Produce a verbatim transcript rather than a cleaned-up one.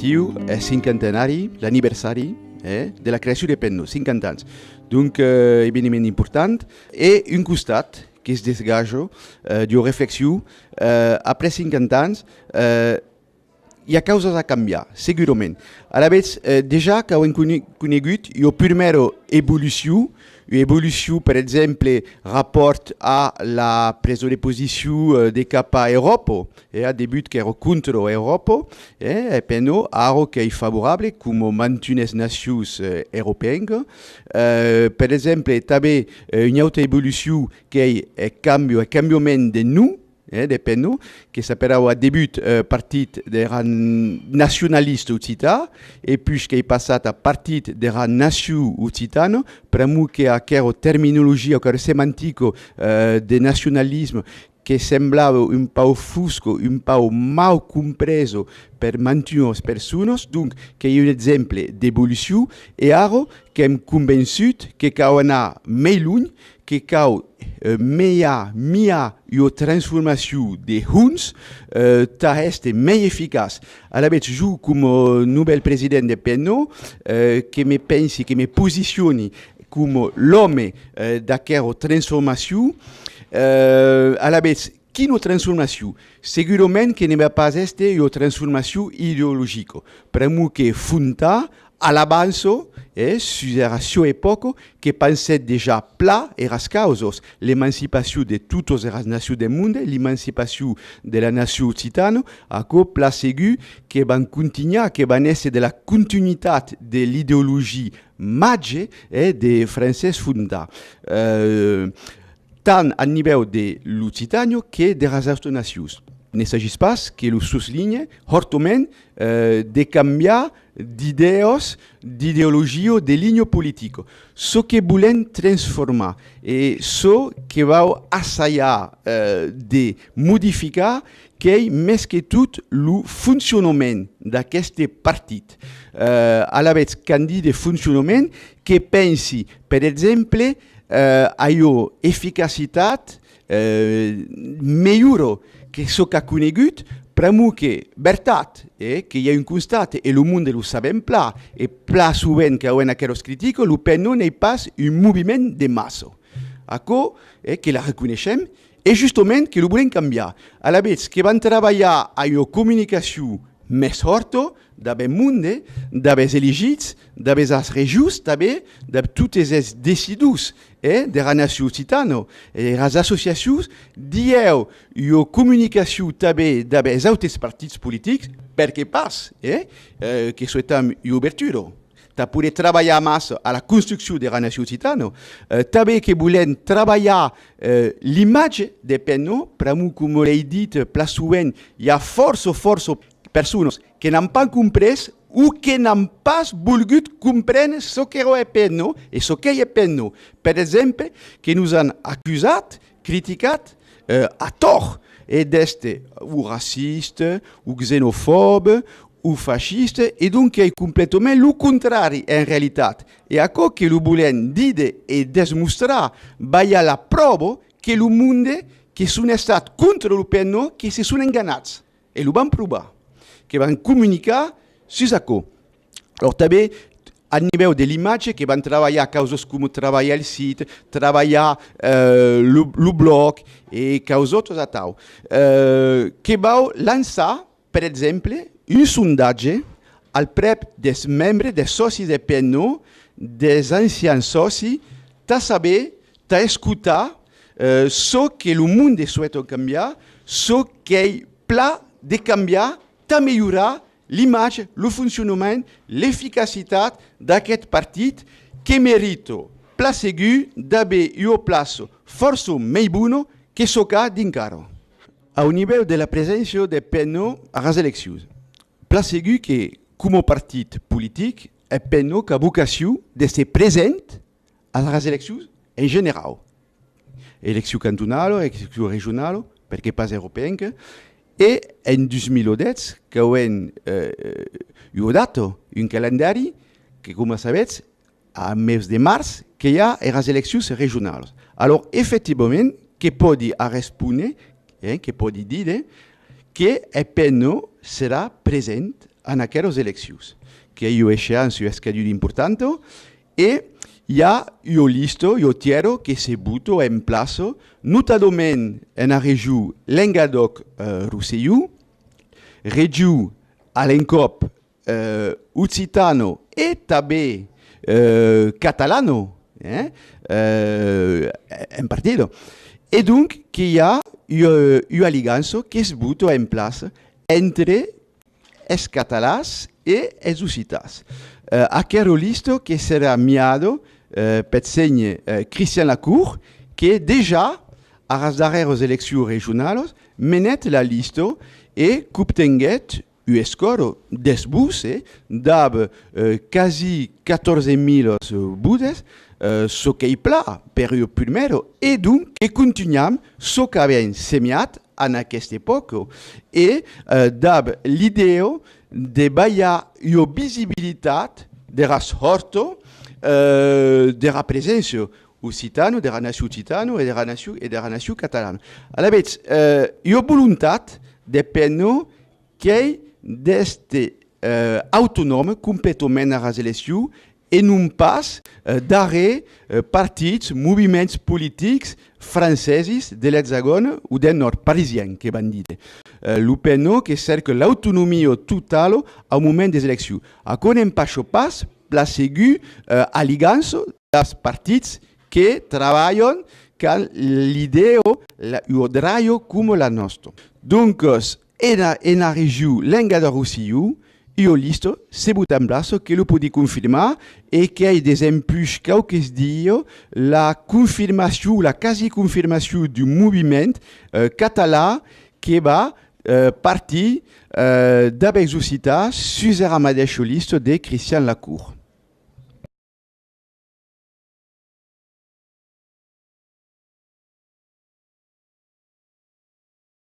Ieu, eth cinquantenari, l'aniversari, eh, de la creacion de P N O, cinquanta ans. Donc, eh, eveniment important. E un costat que's desgaja, eh, d'ua reflexion, eh, après cinquanta ans, eh, i a causas a cambiar, segurament. Alavetz, eh, dejà qu'avem cone-, conegut ua prumèra evolucion, ua evolucion, per exemple, rapòrt a la presa de posicion, eh, de cap a Euròpa, eh, a debut qu'èra contra Euròpa, eh, e P N O, ara qu'ei favorable, coma mantunes nacions, eh, europeencas. Eh, per exemple, tanben, eh, ua auta evolucion qu'ei eth cambi, eth cambiament de nom, eh, de P N O, que s'aperava a debut, eh, Partit dera Nacionalista Occitana, e puish qu'ei passat a Partit dera Nacion Occitana, pr'amor que aquera terminologia, aquera semantica, eh, de nacionalisme que semblava un pauc fosca, un pauc mau compresa per mantunas personas, donc qu'ei un exemple d'evolucion, e ara qu'èm convençuts que cau anar mei lunh, que cau, eh, miar, miar ua transformacion de hons, eh, tà èster mei eficaç. Alavetz, jo, coma novèl president de P N O, eh, que me pensi, que me posicioni coma l'òme, eh, d'aquera transformacion, eh, alavetz, quina transformacion? Segurament que ne va pas èster ua transformacion ideologica, pr'amor que Fontan, a l'avança, eh, sus era sua epòca, que pensèt dejà plan eras causas, l'emancipacion de totas eras nacions deth monde, l'emancipacion de la nacion occitana, aquò plan segur que van contunhar, que van èster de la contunhitat de l'ideologia màger, eh, de Francés Fontan. Eh, tant a nivèu de l'Occitània que deras autas nacions. Ne s'agís pas, que lo soslinhe, hòrtament, eh, de cambiar d'idèas, d'ideologia, de linha politica. Çò que volèm transformar e çò que vau assajar, eh, de modificar, qu'ei mès que tot lo foncionament d'aqueste partit. Eh, alavetz, quand dide foncionament, que pensi, per exemple, eh, a ua eficacitat, eh, melhora que çò qu'a conegut, pr'amor que, vertat, eh, que i a un constat, e lo monde lo sabem plan, e plan sovent qu'avem aqueras criticas, lo P N O n'ei pas un moviment de massa. Aquò, eh, que la reconeishem, e justament que lo volem cambiar. Alavetz, que van trabalhar a ua comunicacion mès hòrta, dab eth monde, dab es elegits, dab es regions tanben, dab totes es decidors, eh, dera nacion occitana, e eras associacions, dilhèu ua comunicacion tanben dab es autes partits politics, perqué pas, eh, eh, que soetam ua obertura. Tà poder trabalhar amassa a la construccion dera nacion occitana, eh, tanben que volèm trabalhar, eh, l'imatge de P N O, pr'amor, coma l'èi dit, plan sovent, i a fòrça, fòrça personas que n'an pas comprés o que n'an pas volgut compréner çò qu'èra eth P N O e çò qu'ei eth P N O. Per exemple, que nos an acusat, criticat, eh, a tòrt, e d'èster o raciste, o xenofòbe, o fasciste, e donc qu'ei completament lo contrari en realitat. E aquò que lo volèm díder e desmostrar, balhar la pròva que lo monde que son estats contra lo P N O, que se son enganats. E lo van provar, que van comunicar sus aquò. Alòrs, tanben, a nivèu de l'imatge, que van trabalhar causas coma trabalhar el sit, trabalhar, eh, lo, lo blòg e causas atau. Eh, que vau lançar, per exemple, un sondatge al prèp des membres, des sòcis de P N O, des ancians sòcis, tà saber, tà escotar, eh, çò que lo monde soeta cambiar, çò qu'ei plan de cambiar, tà melhorar l'imatge, lo foncionament, l'eficacitat d'aqueth partit que merita, plan segur, d'aver ua plaça fòrça mei bona que çò qu'a dinc ara. Au nivèu de la preséncia de P N O aras eleccions, plan segur que, coma partit politic, eth P N O qu'a vocacion d'èster present aras eleccions en generau. Eleccion cantonala, eleccion regionala, perqué pas europeenca, e en dus mila dètz, qu'avem, eh, ua data, un calendari, que, coma sabetz, a mes de març, que i a eras eleccions regionalas. Alòrs, efectivament, que pòdi arrespóner, eh, que pòdi díder que eth P N O serà present en aqueras eleccions. Qu'ei ua echéance, ua escadura importanta, e i a ua lista, ua tièra que se vota en plaça, notadament ena region Lengadòc, eh, Rosselhon, region a l'encòp, eh, occitana e tanben, eh, catalana, eh, eh, en partida. E donc que i a ua, ua aligança que's vota en plaça entre es catalans e es occitans. Eh, aquera lista que serà miada, eh, peth sénher, eh, Christian Lacour, que dejà, aras darrèras eleccions regionalas, menèt la lista e qu'obtenguèt ua escòra dètz vots, eh, dab, eh, quasi catorze mila votes, eh, çò qu'ei plan per ua prumèra, e donc que contunham çò qu'avèm semiat en aquesta epòca, e, eh, dab l'idèa de balhar ua visibilitat dera sòrta, eh, dera preséncia occitana, dera nacion occitana e dera nacion, e dera nacion catalana. Alavetz, eh, ua volontat de pènner qu'ei d'èster, eh, autonòme completament aras eleccions e non pas, eh, darrèr, eh, partits, moviments politics francesis de l'Exagòn o del nòrd parisien, que van díder. Eh, lo P N que cèrca l'autonomia totala au moment des eleccions. Aquò n'empaicha pas, plan segur, eh, aligança das partits que trabalhan qu'an l'idèa, la, ua dralha coma la nòsta. Doncas, ena, ena region Lengadòc-Rosselhon, ua lista se vota en plaça, que lo pòdi confirmar, e qu'ei desempuish quauques dias la confirmacion, la quasi confirmacion d'un moviment, eh, catalan que va, eh, partir, eh, dab es occitans sus era madeisha lista de Christian Lacour.